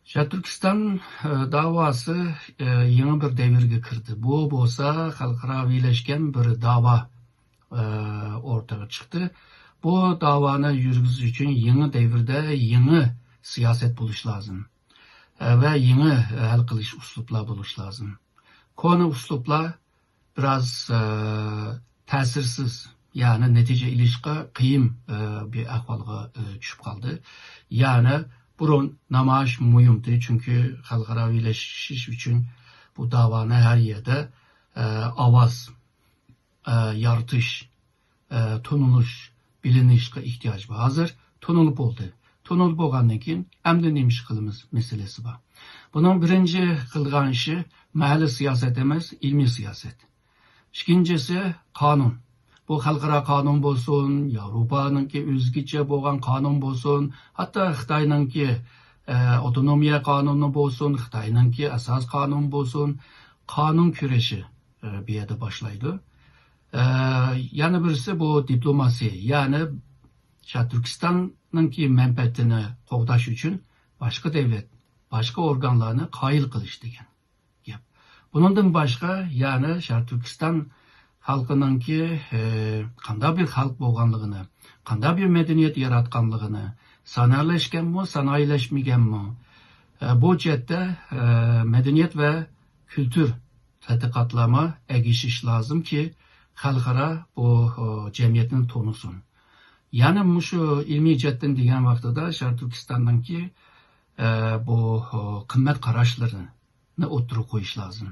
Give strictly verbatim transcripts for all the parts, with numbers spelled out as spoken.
شەرقىي تۈركىستان، ئە، داۋاسى، ئە، يېڭى بىر دەۋرگە كىردى. بۇ بولسا خەلقئاراۋىلەشكەن بىر داۋا، ئە، ئورتىغا چىقتى. بۇ داۋانى يۈرگۈزۈش ئۈچۈن يېڭى دەۋردە يېڭى سىياسەت بولۇش لازىم. ئە، ۋە يېڭى، ئە، ھەل قىلىش ئۇسلۇبلار بولۇش لازىم. كونا ئۇسلۇبلار بىراز، ئە، تەسىرسىز، يەنى نەتىجە ئېلىشقا قىيىن، ئە، بىر ئەھۋالغا، ئە، چۈشۈپ قالدى. يەنى بۇرۇن نامايىش مۇھىمدى، چۈنكى خەلقئاراۋىلىشىش ئۈچۈن بۇ داۋانى ھەر يەردە، ئە، ئاۋاز، ئە، يارىتىش، ئە، تونۇلۇش، بىلىنىشقا ئېھتىياج بار. ھازىر تونۇلۇپ بولدى. تونۇلۇپ بولغاندىن كېيىن ئەمدى نېمە ئىش قىلىمىز مەسىلىسى بار. بۇنىڭ بىرىنچى قىلىدىغان ئىشى مەھەللە سىياسەت ئەمەس، ئىلمىي سىياسەت. ئىككىنچىسى قانۇن. بۇ خەلقئارا قانۇن بولسۇن، ياۋروپانىڭكى ئۆزگىچە بولغان قانۇن بولسۇن، ھەتتا خىتاينىڭكى، ئە، ئاپتونومىيە قانۇنى بولسۇن، خىتاينىڭكى ئاساس قانۇن بولسۇن، قانۇن كۈرىشى، ئە، بۇ يەردە باشلايدۇ. ئە، يەنە بىرسى بۇ دىپلوماسىيە، يەنى شەرقىي تۈركىستاننىڭكى مەنپەئەتىنى قوغداش ئۈچۈن باشقا دۆلەت، باشقا ئورگانلارنى قايىل قىلىش دېگەن گەپ. بۇنىڭدىن باشقا، يەنى شەرقىي تۈركىستان خەلقىنىڭكى، ئە، قانداق بىر خەلق بولغانلىقىنى، قانداق بىر مەدەنىيەت ياراتقانلىقىنى، سانائىلەشكەنمۇ، سانائىلەشمىگەنمۇ، ئە، بۇ جەھەتتە، ئە، مەدەنىيەت ۋە كۈلتۈر تەتقىقاتلارمۇ ئەگىشىش لازىمكى، خەلقئارا بۇ، ئە، جەمئىيەتنى تونۇسۇن. يەنى مۇشۇ ئىلمىي جەھەتتىن دېگەن ۋاقتىدا شەرقىي تۈركىستاننىڭكى، ئە، بۇ، ئە، قىممەت قاراشلىرىنى ئوتتۇرىغا قويۇش لازىم.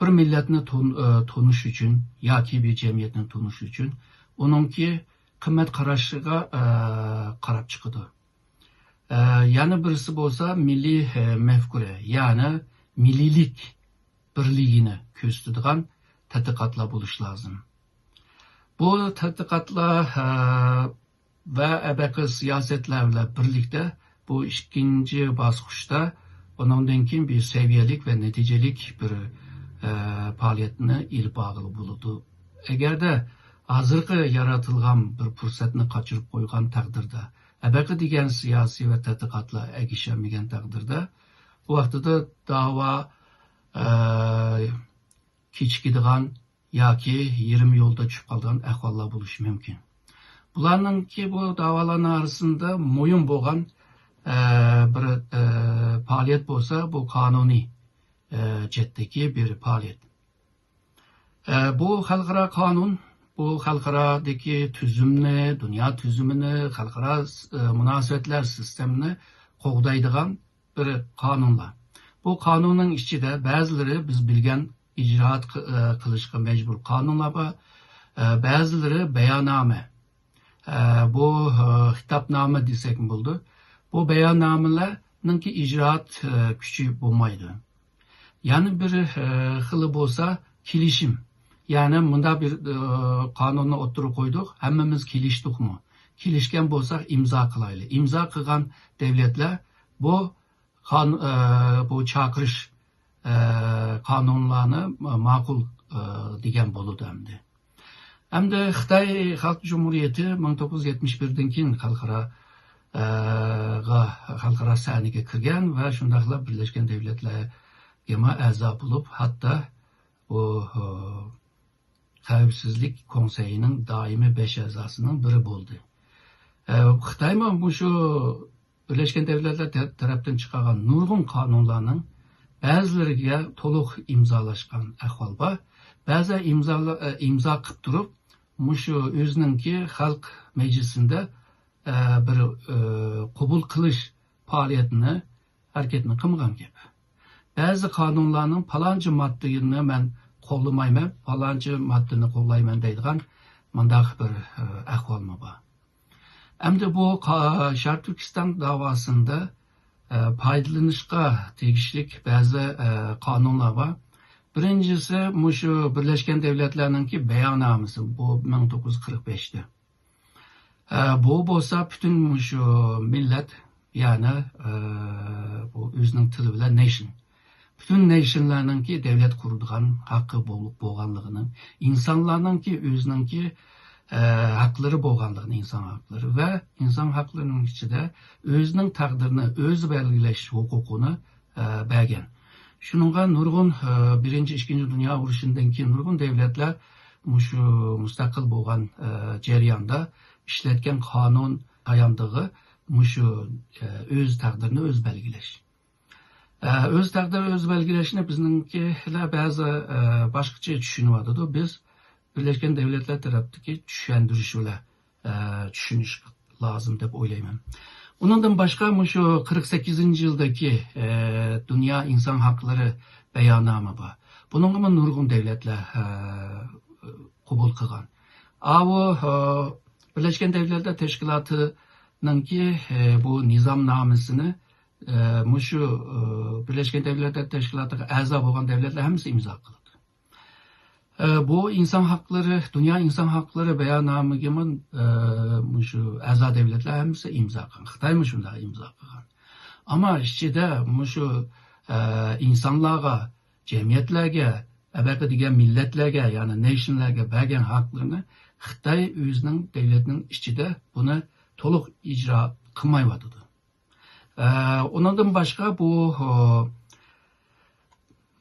بىر مىللەتنى تون-، ئە، تونۇش ئۈچۈن ياكى بىر جەمئىيەتنى تونۇش ئۈچۈن ئۇنىڭكى قىممەت قاراشىغا، ئە، قاراپ چىقىدۇ. ئە، يەنە بىرسى بولسا مىللىي، ئە، مەفكۇرە، يەنى مىللىيلىك بىرلىكىنى كۆرسىتىدىغان تەتقىقاتلار بولۇشى لازىم. بۇ تەتقىقاتلار، ئە، ۋە ئەبەقە سىياسەتلەر بىلەن بىرلىكتە بۇ ئىككىنچى باسقۇچتا ئۇنىڭدىن كېيىن بىر سەۋىيەلىك ۋە نەتىجىلىك بىر، ئە، پائالىيەتنى ئېلىپ بارغىلى بولىدۇ. ئەگەردە ھازىرقى يارىتىلغان بىر پۇرسەتنى قاچۇرۇپ قويغان تەقدىردە، ئەبەقە دېگەن سىياسىي ۋە تەتقىقاتلار ئەگىشەلمىگەن تەقدىردە، بۇ ۋاقتىدا داۋا، ئە، كېچىكىدىغان ياكى يېرىم يولدا چۈشۈپ قالىدىغان ئەھۋاللار بولۇشى مۇمكىن. بۇلارنىڭكى، بۇ داۋالارنىڭ ئارىسىدا مۇھىم بولغان، ئە، بىر، ئە، پائالىيەت بولسا، بۇ قانۇنىي، ئە، جەھەتتىكى بىر پائالىيەت. ئە، بۇ خەلقئارا قانۇن، بۇ خەلقئارادىكى تۈزۈمنى، دۇنيا تۈزۈمىنى، خەلقئارا، ئە، مۇناسىۋەتلەر سىستېمىنى قوغدايدىغان بىر قانۇنلار. بۇ قانۇننىڭ ئىچىدە بەزىلىرى بىز بىلگەن ئىجرائات قى-، ئە، قىلىشقا مەجبۇر قانۇنلار بار. ئە، بەزىلىرى بەياننامە. ئە، بۇ، ئە، خىتابنامە دېسەكمۇ بولىدۇ. بۇ بەياننامىلەرنىڭكى ئىجرائات، ئە، كۈچى بولمايدۇ. يەنە بىر، ئە، خىلى بولسا كېلىشىم. يەنى مۇنداق بىر، ئە، قانۇننى ئوتتۇرىغا قويدۇق، ھەممىمىز كېلىشتۇقمۇ؟ كېلىشكەن بولساق ئىمزا قىلايلى. ئىمزا قىلغان دۆلەتلەر بۇ قان-، ئە، بۇ چاقىرىش، ئە، قانۇنلارنى ماقۇل، ئە، دېگەن بولىدۇ ئەمدى. ئەمدى خىتاي خەلق جۇمھۇرىيىتى مىڭ توققۇز يۈز يەتمىش بىردىن كېيىن خەلقئارا، ئە، غا-، خەلقئارا سەھنىگە كىرگەن ۋە شۇنداقلا بىرلەشكەن دۆلەتلەرگىمۇ ئەزا بولۇپ، ھەتتا ئۇ، ئۇ، خەۋپسىزلىك كونسېيىنىڭ دائىمىي بەش ئەزاسىنىڭ بىرى بولدى. ئە، خىتايمۇ مۇشۇ بىرلەشكەن دۆلەتلەر تە-، تەرەپتىن چىقارغان نۇرغۇن قانۇنلارنىڭ بەزىلىرىگە تولۇق ئىمزالاشقان ئەھۋال بار. بەزى ئىمزالا-، ئە، ئىمزا قىلىپ تۇرۇپ، مۇشۇ ئۆزىنىڭكى خەلق مەجلىسىندە، ئە، بىر، ئە، قوبۇل قىلىش پائالىيەتنى، ھەرىكەتنى قىلمىغان گەپ. بەزى قانۇنلارنىڭ پالانچە ماددىنى مەن قوللىمايمەن، پالانچە ماددىنى قوللايمەن دەيدىغان مۇنداق بىر، ئە، ئەھۋالمۇ بار. ئەمدى بۇ قا-، شەرقىي تۈركىستان داۋاسىندا، ئە، پايدىلىنىشقا تېگىشلىك بەزى، ئە، قانۇنلار بار. بىرىنچىسى مۇشۇ بىرلەشكەن دۆلەتلەرنىڭكى بەياننامىسى، بۇ مىڭ توققۇز يۈز قىرىق بەشتە. ئە، بۇ بولسا پۈتۈن مۇشۇ مىللەت، يەنى، ئە، بۇ ئۆزىنىڭ تىلى بىلەن نېيشن. پۈتۈن نېيشنلارنىڭكى دۆلەت قۇرىدىغان ھەققى بول-، بولغانلىقىنىڭ، ئىنسانلارنىڭكى ئۆزىنىڭكى، ئە، ھەقلىرى بولغانلىقىنى، ئىنسان ھەقلىرى ۋە ئىنسان ھەقلىرىنىڭ ئىچىدە ئۆزىنىڭ تەقدىرىنى ئۆزى بەلگىلەش ھوقۇقىنى، ئە، بەرگەن. شۇنىڭغا نۇرغۇن، ئە، بىرىنچى، ئىككىنچى دۇنيا ئۇرۇشىدىن كېيىن نۇرغۇن دەۋلەتلەر مۇشۇ مۇستەقىل بولغان، ئە، جەرياندا ئىشلەتكەن قانۇن تاياندىغى مۇشۇ، ئە، ئۆز تەقدىرىنى ئۆزى بەلگىلەش. ئە، ئۆز تەقدىرى ئۆزى بەلگىلەشنى بىزنىڭكىلەر بەزى، ئە، باشقىچە چۈشىنىۋاتىدۇ. بىز بىرلەشكەن دەۋلەتلەر تەرەپتىكى چۈشەندۈرۈش بىلەن، ئە، چۈشىنىش لازىم دەپ ئويلايمەن. ئۇنىڭدىن باشقا مۇشۇ قىرىق سەككىزىنچى يىلدىكى، ئە، دۇنيا ئىنسان ھەقلىرى بەياننامە بار. بۇنىڭغىمۇ نۇرغۇن دەۋلەتلەر، ئە، قوبۇل قىلغان. ئاۋۇ، ئە، بىرلەشكەن دەۋلەتلەر تەشكىلاتىنىڭكى، ئە، بۇ نىزامنامىسىنى ئە، مۇشۇ، ئە، بىرلەشكەن دەۋلەتلەر تەشكىلاتىغا ئەزا بولغان دەۋلەتلەر ھەممىسى ئىمزا قىلىدۇ. ئە، بۇ ئىنسان ھەقلىرى، دۇنيا ئىنسان ھەقلىرى بەياننامىگىمۇ، ئە، مۇشۇ ئەزا دەۋلەتلەر ھەممىسى ئىمزا قىلغان. خىتايمۇ شۇنداق ئىمزا قىلغان. ئەمما ئىچىدە مۇشۇ، ئە، ئىنسانلارغا، جەمئىيەتلەرگە، ئەبەقە دېگەن مىللەتلەرگە، يەنى نېشنلەرگە بەرگەن ھەقلىرىنى خىتاي ئۆزىنىڭ دەۋلىتىنىڭ ئىچىدە بۇنى تولۇق ئىجرا قىلمايۋاتىدۇ. ئە، ئۇنىڭدىن باشقا بۇ، ئۇ،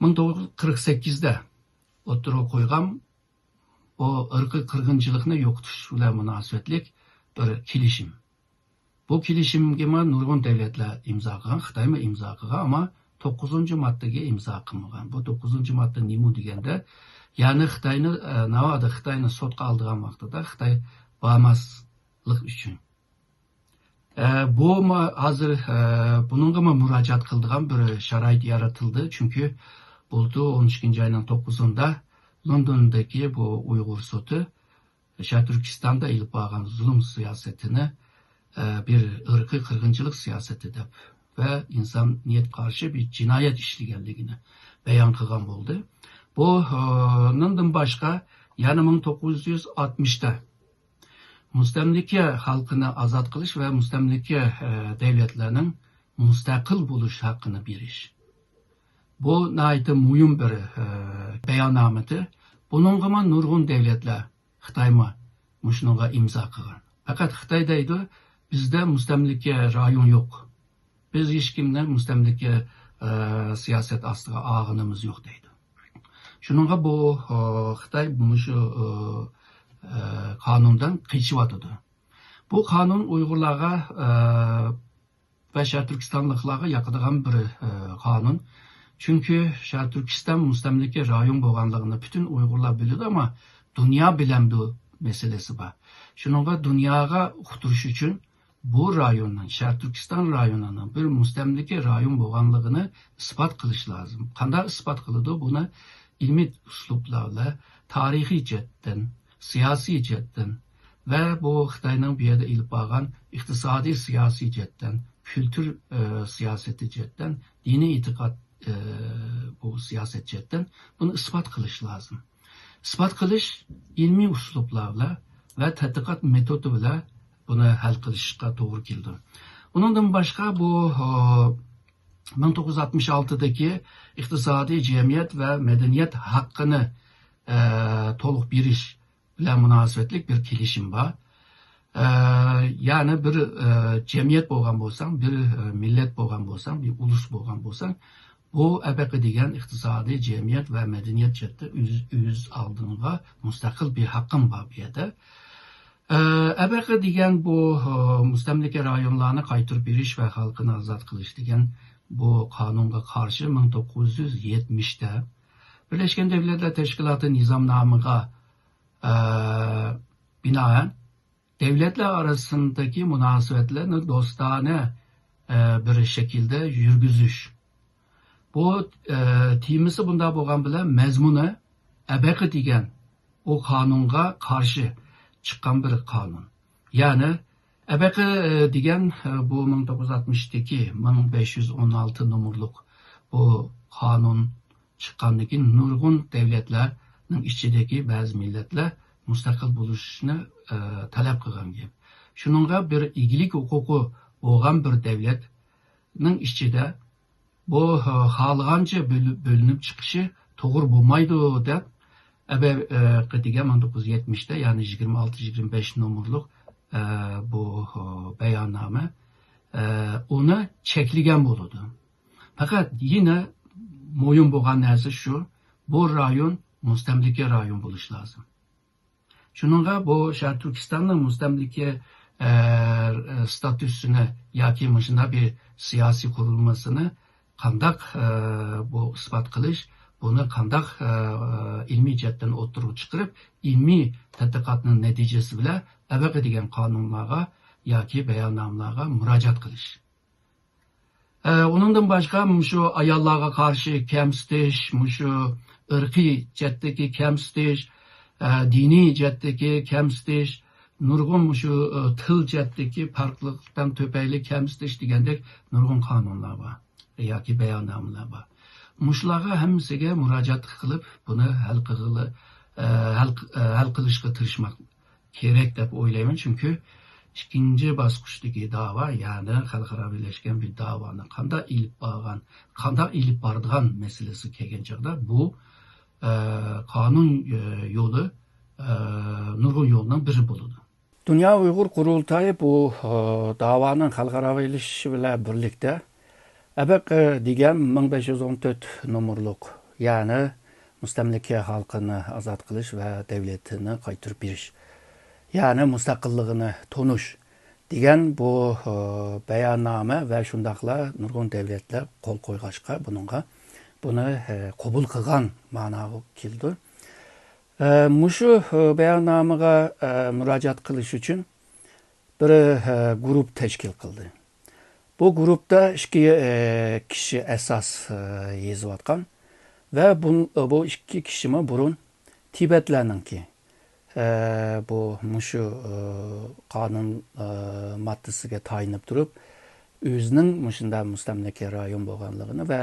مىڭ توققۇز يۈز قىرىق سەككىزدە ئوتتۇرىغا قويغان بۇ ئىرقىي قىرغىنچىلىقنى يوقىتىش بىلەن مۇناسىۋەتلىك بىر كېلىشىم. بۇ كېلىشىمگىمۇ نۇرغۇن دەۋلەتلەر ئىمزا قىلغان، خىتايمۇ ئىمزا قىلغان، ئەمما توققۇزىنچى ماددىگە ئىمزا قىلمىغان. بۇ توققۇزىنچى ماددا نېمە دېگەندە، يەنى خىتاينى، ئە، ناۋادا خىتاينى سوتقا ئالىدىغان ۋاقتىدا خىتاي بارماسلىق ئۈچۈن. ئە، بۇ ما-، ھازىر، ئە، بۇنىڭغىمۇ مۇراجىئەت قىلىدىغان بىر شارائىت يارىتىلدى. چۈنكى بۇلتۇر ئون ئىككىنچى ئاينىڭ توققۇزىندا لوندوندىكى بۇ ئۇيغۇر سوتى شەرقىي تۈركىستاندا ئېلىپ بارغان زۇلۇم سىياسىتىنى، ئە، بىر ئىرقىي قىرغىنچىلىق سىياسىتى دەپ ۋە ئىنسانىيەتكە قارشى بىر جىنايەت ئىشلىگەنلىكىنى بايان قىلغان بولدى. بۇ، ئە، نىڭدىن باشقا يەنە مىڭ توققۇز يۈز ئاتمىشتا مۇستەملىكە خەلقىنى ئازاد قىلىش ۋە مۇستەملىكە، ئە، دەۋلەتلەرنىڭ مۇستەقىل بولۇش ھەققىنى بېرىش. بۇ ناھايىتى مۇھىم بىر، ئە، باياننامىدى. بۇنىڭغىمۇ نۇرغۇن دەۋلەتلەر، خىتايمۇ مۇشۇنىڭغا ئىمزا قىلغان. پەقەت خىتاي دەيدۇ، بىزدە مۇستەملىكە رايون يوق. بىز ھېچكىمنى مۇستەملىكە، ئە، سىياسەت ئاستىغا ئالغىنىمىز يوق دەيدۇ. شۇنىڭغا بۇ، ئە، خىتاي مۇشۇ، ئە، ئە، قانۇندىن قېچىۋاتىدۇ. بۇ قانۇن ئۇيغۇرلارغا، ئە، ۋە شەرقىي تۈركىستانلىقلارغا ياقىدىغان بىر، ئە، قانۇن. چۈنكى شەرقىي تۈركىستان مۇستەملىكە رايون بولغانلىقىنى پۈتۈن ئۇيغۇرلار بىلىدۇ، ئەمما دۇنيا بىلەمدۇ مەسىلىسى بار. شۇنىڭغا دۇنياغا ئۇقتۇرۇش ئۈچۈن بۇ رايوننىڭ، شەرقىي تۈركىستان رايونىنىڭ بىر مۇستەملىكە رايون بولغانلىقىنى ئىسپات قىلىش لازىم. قانداق ئىسپات قىلىدۇ؟ بۇنى ئىلمىي ئۇسلۇبلار بىلەن، تارىخىي جەھەتتىن، سىياسىي جەھەتتىن ۋە بۇ خىتاينىڭ بۇ يەردە ئېلىپ بارغان ئىقتىسادىي، سىياسىي جەھەتتىن، كۈلتۈر، ئە، سىياسىتى جەھەتتىن، دىنىي ئېتىقاد، ئە، بۇ سىياسەت جەھەتتىن بۇنى ئىسپات قىلىش لازىم. ئىسپات قىلىش ئىلمىي ئۇسلۇبلار بىلەن ۋە تەتقىقات مېتودى بىلەن بۇنى ھەل قىلىشقا توغرا كېلىدۇ. ئۇنىڭدىن باشقا بۇ، ئە، مىڭ توققۇز يۈز ئاتمىش ئالتىدىكى ئىقتىسادىي، جەمئىيەت ۋە مەدەنىيەت ھەققىنى، ئە، تولۇق بېرىش بىلەن مۇناسىۋەتلىك بىر كېلىشىم بار. ئە، يەنى بىر، ئە، جەمئىيەت بولغان بولساڭ، بىر، ئە، مىللەت بولغان بولساڭ، بىر ئۇلۇس بولغان بولساڭ، بۇ ئەبەقە دېگەن ئىقتىسادىي، جەمئىيەت ۋە مەدەنىيەت جەھەتتە ئۆز، ئۆز ئالدىڭغا مۇستەقىل بىر ھەققىڭ بار بۇ يەردە. ئە، ئەبەقە دېگەن بۇ، ئە، مۇستەملىكە رايونلارنى قايتۇرۇپ بېرىش ۋە خەلقىنى ئازاد قىلىش دېگەن بۇ قانۇنغا قارشى مىڭ توققۇز يۈز يەتمىشتە بىرلەشكەن دەۋلەتلەر تەشكىلاتى نىزامنامىغا، ئە، بىنائەن دەۋلەتلەر ئارىسىدىكى مۇناسىۋەتلەرنى دوستانە، ئە، بىر شەكىلدە يۈرگۈزۈش. بۇ، ئە، تېمىسى بۇنداق بولغان بىلەن مەزمۇنى ئەبەقە دېگەن ئۇ قانۇنغا قارشى چىققان بىر قانۇن. يەنى ئەبەقە، ئە، دېگەن، ئە، بۇ مىڭ توققۇز يۈز ئاتمىشتىكى مىڭ بەش يۈز ئون ئالتە نومۇرلۇق بۇ قانۇن چىققاندىن كېيىن نۇرغۇن دەۋلەتلەرنىڭ ئىچىدىكى بەزى مىللەتلەر مۇستەقىل بولۇشنى، ئە، تەلەپ قىلغان گەپ. شۇنىڭغا بىر ئىگىلىك ھوقۇقى بولغان بىر دەۋلەتنىڭ ئىچىدە بۇ، ئە، خالىغانچە بۆل-، بۆلۈنۈپ چىقىشى توغرا بولمايدۇ دەپ، ئەبەقى دېگەن مىڭ توققۇز يۈز يەتمىشتە، يەنى يىگىرمە ئالتە، يىگىرمە بەش نومۇرلۇق، ئە، بۇ، ئە، بەياننامە، ئە، ئۇنى چەكلىگەن بولىدۇ. پەقەت يەنە مۇھىم بولغان نەرسە شۇ، بۇ رايون مۇستەملىكە رايون بولۇشى لازىم. شۇنىڭغا بۇ شەرقىي تۈركىستاننىڭ مۇستەملىكە، ئە، ستاتۇسىنى ياكى مۇشۇنداق بىر سىياسىي قۇرۇلمىسىنى قانداق، ئە، بۇ ئىسپات قىلىش، بۇنى قانداق، ئە، ئىلمىي جەھەتتىن ئوتتۇرىغا چىقىرىپ، ئىلمىي تەتقىقاتنىڭ نەتىجىسى بىلەن ئەبەقى دېگەن قانۇنلارغا ياكى بەياننامىلارغا مۇراجىئەت قىلىش. ئە، ئۇنىڭدىن باشقا مۇشۇ ئاياللارغا قارشى كەمسىتىش، مۇشۇ ئىرقىي جەھەتتىكى كەمسىتىش، ئە، دىنىي جەھەتتىكى كەمسىتىش، نۇرغۇن مۇشۇ، ئە، تىل جەھەتتىكى پەرقلىقلىقتىن تۈپەيلى كەمسىتىش دېگەندەك نۇرغۇن قانۇنلار بار ياكى بەياننامىلەر بار. مۇشۇلارغا ھەممىسىگە مۇراجىئەت قىلىپ، بۇنى ھەل قىلغىلى، ئە، ھەل، ئە، ھەل قىلىشقا تىرىشماق كېرەك دەپ ئويلايمەن. چۈنكى ئىككىنچى باسقۇچتىكى داۋا، يەنى خەلقئارا بىرلەشكەن بىر داۋانى قانداق ئېلىپ بارغان، قانداق ئېلىپ بارىدىغان مەسىلىسى كەلگەن چاغدا بۇ، ئە، قانۇن، ئە، يولى، ئە، نۇرغۇن يولنىڭ بىرى بولىدۇ. دۇنيا ئۇيغۇر قۇرۇلتايى بۇ، ئە، داۋانىڭ خەلقئاراۋىلىشىشى بىلەن بىرلىكتە ئەبەقى دېگەن مىڭ بەش يۈز ئون تۆت نومۇرلۇق، يەنى مۇستەملىكە خەلقىنى ئازاد قىلىش ۋە دەۋلىتىنى قايتۇرۇپ بېرىش، يەنى مۇستەقىللىقىنى تونۇش دېگەن بۇ، ئە، بەياننامە ۋە شۇنداقلا نۇرغۇن دەۋلەتلەر قول قويغاچقا بۇنىڭغا، بۇنى، ئە، قوبۇل قىلغان مەنىگە كېلىدۇ. ئە، مۇشۇ، ئە، بەياننامىغا، ئە، مۇراجىئەت قىلىش ئۈچۈن بىر، ئە، گۇرۇپ تەشكىل قىلدى. بۇ گۇرۇپتا ئىككى، ئە، كىشى ئاساس، ئە، يېزىۋاتقان ۋە بۇ، بۇ ئىككى كىشىمۇ بۇرۇن تىبەتلەرنىڭكى، ئە، بۇ مۇشۇ، ئە، قانۇن، ئە، ماددىسىگە تايىنىپ تۇرۇپ، ئۆزىنىڭ مۇشۇنداق مۇستەملىكە رايون بولغانلىقىنى ۋە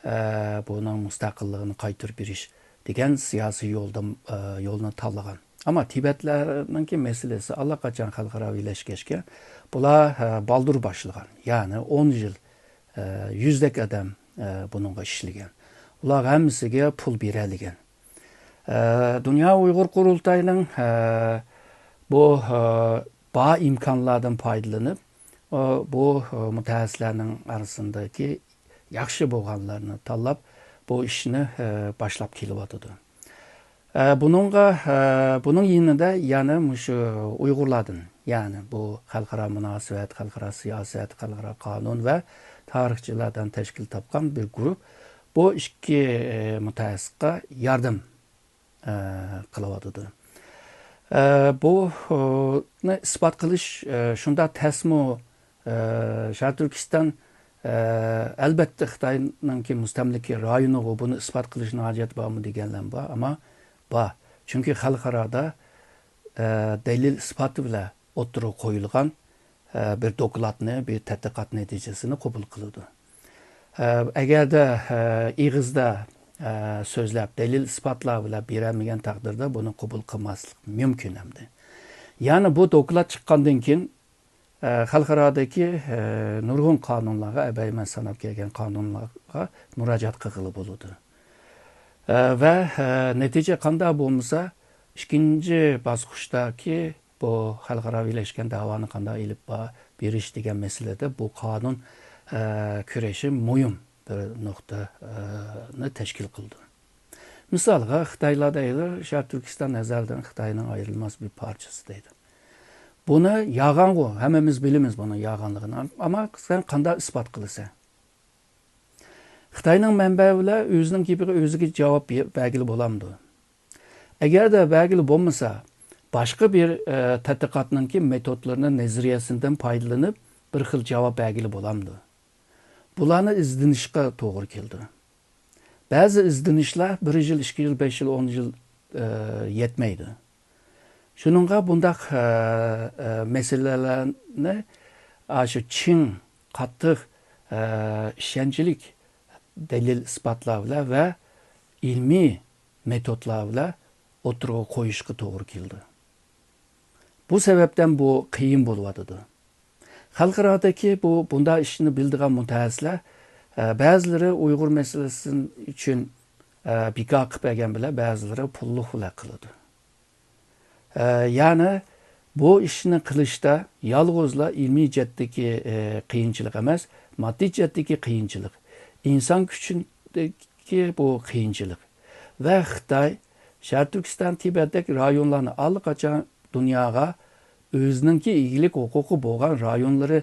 ئە، بۇنىڭ مۇستەقىللىقىنى قايتۇرۇپ بېرىش دېگەن سىياسىي يولدا، ئە، يولنى تاللىغان. ئەمما تىبەتلەرنىڭكى مەسىلىسى ئاللىقاچان خەلقئاراۋىلەشكەچكە، بۇلار، ئە، بالدۇر باشلىغان. يەنى ئون يىل، ئە، يۈزدەك ئادەم، ئە، بۇنىڭغا ئىشلىگەن. ئۇلار ھەممىسىگە پۇل بېرەلىگەن. ئە، دۇنيا ئۇيغۇر قۇرۇلتايىنىڭ، ئە، بۇ، ئە، بار ئىمكانلاردىن پايدىلىنىپ، ئە، بۇ، ئە، مۇتەخەسسىسلەرنىڭ ئارىسىندىكى ياخشى بولغانلارنى تاللاپ، بۇ ئىشنى، ئە، باشلاپ كېلىۋاتىدۇ. ئە، بۇنىڭغا، ئە، بۇنىڭ يېنىدا يەنە مۇشۇ ئۇيغۇرلاردىن، يەنى بۇ خەلقئارا مۇناسىۋەت، خەلقئارا سىياسەت، خەلقئارا قانۇن ۋە تارىخچىلاردىن تەشكىل تاپقان بىر گۇرۇپ بۇ ئىككى، ئە، مۇتەخەسسىسقا ياردەم ئە، قىلىۋاتىدۇ. ئە، بۇ، ئە، نى ئىسپات قىلىش، ئە، شۇنداق تەسمۇ، ئە، شەرقىي تۈركىستان، ئە، ئەلبەتتە خىتاينىڭكى مۇستەملىكە رايونىغۇ، بۇنى ئىسپات قىلىشنىڭ ھاجىتى بارمۇ دېگەنلەر بار، ئەمما بار. چۈنكى خەلقئارادا، ئە، دەلىل ئىسپاتى بىلەن ئوتتۇرىغا قويۇلغان، ئە، بىر دوكلاتنى، بىر تەتقىقات نەتىجىسىنى قوبۇل قىلىدۇ. ئە، ئەگەردە، ئە، ئېغىزدا، ئە، سۆزلەپ، دەلىل ئىسپاتلار بىلەن بېرەلمىگەن تەقدىردە بۇنى قوبۇل قىلماسلىق مۇمكىن ئەمدى. يەنى بۇ دوكلات چىققاندىن كېيىن، ئە، خەلقئارادىكى، ئە، نۇرغۇن قانۇنلارغا، ئەبەي مەن ساناپ كەلگەن قانۇنلارغا مۇراجىئەت قىلغىلى بولىدۇ. ئە، ۋە، ئە، نەتىجە قانداق بولمىسا، ئىككىنچى باسقۇچتاكى بۇ خەلقئارا بىرلەشكەن داۋانى قانداق ئېلىپ با-، بېرىش دېگەن مەسىلىدە بۇ قانۇن، ئە، كۈرىشى مۇھىم بىر نۇقتىنى تەشكىل قىلىدۇ. مىسالغا، خىتايلار دەيدۇ، شەرقىي تۈركىستان ئەزەلدىن خىتاينىڭ ئايرىلماس بىر پارچىسى دەيدۇ. بۇنى يالغانغۇ، ھەممىمىز بىلىمىز بۇنىڭ يالغانلىقىنى. ئەمما سەن قانداق ئىسپات قىلىسەن؟ خىتاينىڭ مەنبەسى بىلەن ئۆزىنىڭ گېپىگە ئۆزىگە جاۋاب بە-، بەرگىلى بولامدۇ؟ ئەگەردە بەرگىلى بولمىسا، باشقا بىر، ئە، تەتقىقاتنىڭكى مېتودلىرىنى، نەزەرىيەسىدىن پايدىلىنىپ بىر خىل جاۋاب بەرگىلى بولامدۇ؟ بۇلارنى ئىزدىنىشقا توغرا كېلىدۇ. بەزى ئىزدىنىشلەر بىر يىل، ئىككى يىل، بەش يىل، ئون يىل، ئە، يەتمەيدۇ. شۇنىڭغا بۇنداق، ئە، ئە، مەسىلىلەرنى ئاشۇ چىڭ، قاتتىق، ئە، ئىشەنچلىك دەلىل-ئىسپاتلار بىلەن ۋە ئىلمىي مېتودلار بىلەن ئوتتۇرىغا قويۇشقا توغرا كېلىدۇ. بۇ سەۋەبتىن بۇ قىيىن بولۇۋاتىدۇ. خەلقئارادىكى بۇ، بۇنداق ئىشنى بىلىدىغان مۇتەخەسسىسلەر، ئە، بەزىلىرى ئۇيغۇر مەسىلىسى ئۈچۈن، ئە، بىكار قىلىپ بەرگەن بىلەن بەزىلىرى پۇللۇق بىلەن قىلىدۇ. ئە، يەنى بۇ ئىشنى قىلىشتا يالغۇزلا ئىلمىي جەھەتتىكى، ئە، قىيىنچىلىق ئەمەس، ماددىي جەھەتتىكى قىيىنچىلىق، ئىنسان كۈچىدىكى بۇ قىيىنچىلىق ۋە خىتاي، شەرقىي تۈركىستان، تىبەتتەك رايونلارنى ئاللىقاچان دۇنياغا ئۆزىنىڭكى ئىگىلىك ھوقۇقى بولغان رايونلىرى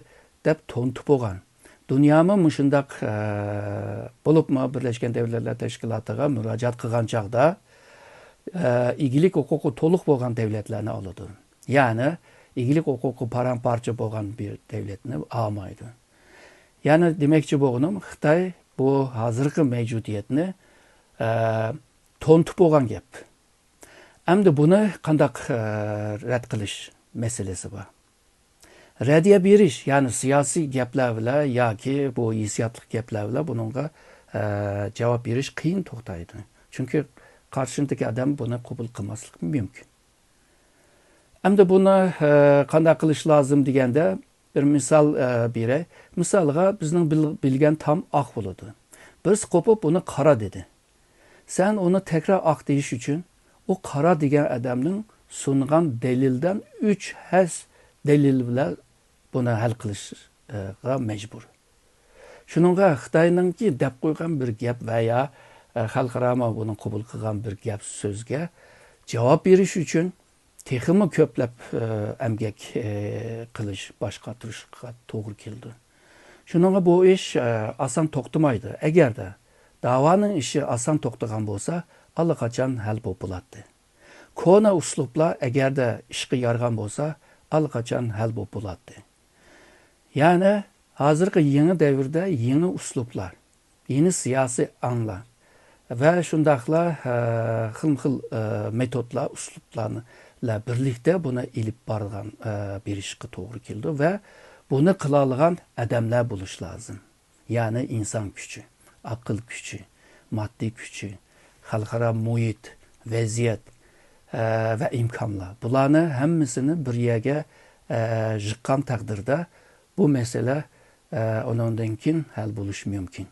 دەپ تونۇتۇپ بولغان. دۇنيامۇ مۇشۇنداق، ئە، بولۇپمۇ بىرلەشكەن دۆلەتلەر تەشكىلاتىغا مۇراجىئەت قىلغان چاغدا، ئە، ئىگىلىك ھوقۇقى تولۇق بولغان دۆلەتلەرنى ئالىدۇ. يەنى ئىگىلىك ھوقۇقى پارام-پارچە بولغان بىر دۆلەتنى ئالمايدۇ. يەنى دېمەكچى بولغىنىم، خىتاي بۇ ھازىرقى مەۋجۇدىيەتنى، ئە، تونۇتۇپ بولغان گەپ. ئەمدى بۇنى قانداق، ئە، رەت قىلىش مەسىلىسى بار. رەددىيە بېرىش، يەنى سىياسىي گەپلەر بىلەن ياكى بۇ ھېسسىياتلىق گەپلەر بىلەن بۇنىڭغا، ئە، جاۋاب بېرىش قىيىن توختايدۇ. چۈنكى قارشىمدىكى ئادەم بۇنى قوبۇل قىلماسلىقى مۇمكىن. ئەمدى بۇنى، ئە، قانداق قىلىش لازىم دېگەندە، بىر مىسال، ئە، بېرەي. مىسالغا، بىزنىڭ بىل-، بىلگەن تام ئاق بولىدۇ. بىرسى قوپۇپ، ئۇنى قارا دېدى. سەن ئۇنى تەكرار ئاق دېيىش ئۈچۈن، ئۇ قارا دېگەن ئادەمنىڭ سۇنغان دەلىلدىن ئۈچ ھەس دەلىل بىلەن بۇنى ھەل قىلىشقا مەجبۇر. شۇنىڭغا خىتاينىڭكى دەپ قويغان بىر گەپ ۋە يا، ئە، خەلقئارامۇ بۇنى قوبۇل قىلغان بىر گەپ سۆزگە جاۋاب بېرىش ئۈچۈن تېخىمۇ كۆپلەپ، ئە، ئەمگەك، ئە، قىلىش، باش قاتۇرۇشقا توغرا كېلىدۇ. شۇنىڭغا بۇ ئىش، ئە، ئاسان توختىمايدۇ. ئەگەردە داۋانىڭ ئىشى ئاسان توختىغان بولسا، ئاللىقاچان ھەل بولۇپ بولاتتى. كونا ئۇسلۇبلار ئەگەردە ئىشقا يارىغان بولسا، ئاللىقاچان ھەل بولۇپ بولاتتى. يەنى ھازىرقى يېڭى دەۋردە يېڭى ئۇسلۇبلار، يېڭى سىياسىي ئاڭلار ۋە شۇنداقلا، ئە، خىلمۇ خىل، ئە، مېتودلار، ئۇسلۇبلار بىلەن بىرلىكتە بۇنى ئېلىپ بارغان، ئە، بېرىشقا توغرا كېلىدۇ ۋە بۇنى قىلالىغان ئادەملەر بولۇش لازىم. يەنى ئىنسان كۈچى، ئەقىل كۈچى، ماددىي كۈچى، خەلقئارا مۇھىت، ۋەزىيەت، ئە، ۋە ئىمكانلار. بۇلارنى ھەممىسىنى بىر يەرگە، ئە، يىغقان تەقدىردە بۇ مەسىلە، ئە، ئۇنىڭدىن كېيىن ھەل بولۇشى مۇمكىن.